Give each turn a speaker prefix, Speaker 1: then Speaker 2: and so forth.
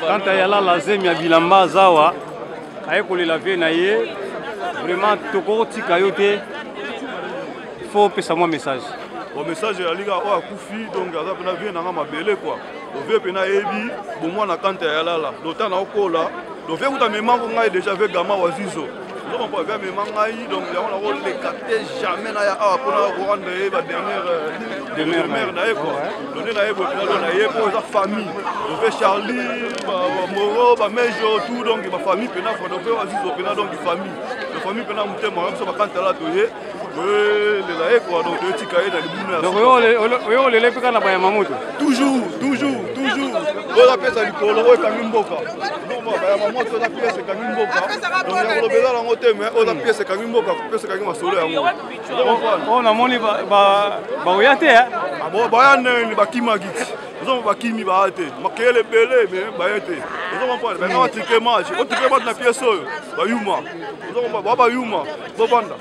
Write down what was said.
Speaker 1: Kanta ya lala zemi ya bilamba azawa aye kolela vie na ye vraiment tokotika yo te, faut opesa mwa message.
Speaker 2: Bon, message ezali kaka oyo akufi, donc aza mpena vie nanga mabele quoi. Ovie mpena ayebi bomwana kanta ya lala lota na okola donc vie kuta memango ngai déjà vie gama wazizo ozompa vie amema ngai, donc yango nakoleka te jamais naya awa mpona korendre ye badernière demeure na ye quoi. Donc nde naye boye mpena, donc naye mpo eza famille, donc vie Charlie, bamoro, bamejo, tout, donc bafamille mpena quoi. Donc vie wazizo mpena, donc famille, donc famille mpena motema wana biso bakantala toye toyelela ye quoi. Donc toyetika ye na libulu ya
Speaker 1: Donc oyo olele mpe kaka na bayama moto.
Speaker 2: Toujours, toujours, toujours. Oyo eza pièce ya likolo oyo ekangi mboka, bayama moto eza pièce ekangi mboka. Donc ya kolobela yango te, mais oyo eza pièce ekangi mboka, pièce ekangi masolo yango.
Speaker 1: Oyo namoni baoya te.
Speaker 2: Baya nini? Bakimaki ti ozomona bakimi, baya te, makeyele ebele, mais baye te. Ozocomprendre, banga batrike match, otrike match na pièce oyo, bayuma, ozocomprendre, baa bayuma, bovanda.